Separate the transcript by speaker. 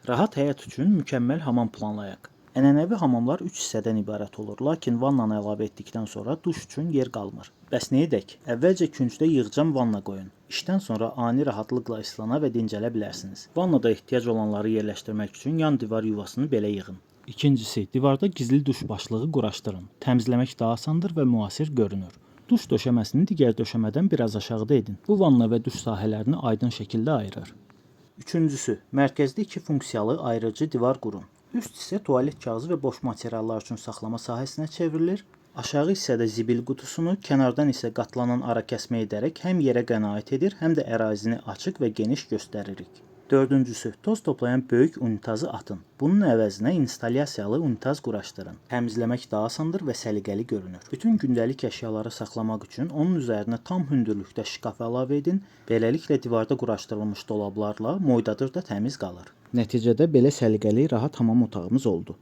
Speaker 1: Rahat həyat üçün mükəmməl hamam planlayaq. Ənənəvi hamamlar 3 hissədən ibarət olur, lakin vannanı əlavə etdikdən sonra duş üçün yer qalmır. Bəs nə edək? Əvvəlcə küncdə yığcam vanna qoyun. İşdən sonra ani rahatlıqla islana və dincələ bilərsiniz. Vannada ehtiyac olanları yerləşdirmək üçün yan divar yuvasını belə yığın. İkincisi, divarda gizli duş başlığı quraşdırın. Təmizləmək daha asandır və müasir görünür. Duş döşəməsini digər döşəmədən biraz aşağıda edin. Bu vanna və duş sahələrini aydın şəkildə ayırır. Üçüncüsü, mərkəzdə iki funksiyalı ayırıcı divar qurun. Üst hissə tualet kağızı və boş materiallar üçün saxlama sahəsinə çevrilir. Aşağı hissədə zibil qutusunu, kənardan isə qatlanan ara kəsmə edərək həm yerə qənaət edir, həm də ərazini açıq və geniş göstəririk. Dördüncüsü, toz toplayan böyük unitazı atın. Bunun əvəzinə instalyasiyalı unitaz quraşdırın. Təmizləmək daha asandır və səliqəli görünür. Bütün gündəlik əşyaları saxlamaq üçün onun üzərinə tam hündürlükdə şkaf əlavə edin. Beləliklə divarda quraşdırılmış dolablarla moydadır da təmiz qalır. Nəticədə belə səliqəli, rahat hamam otağımız oldu.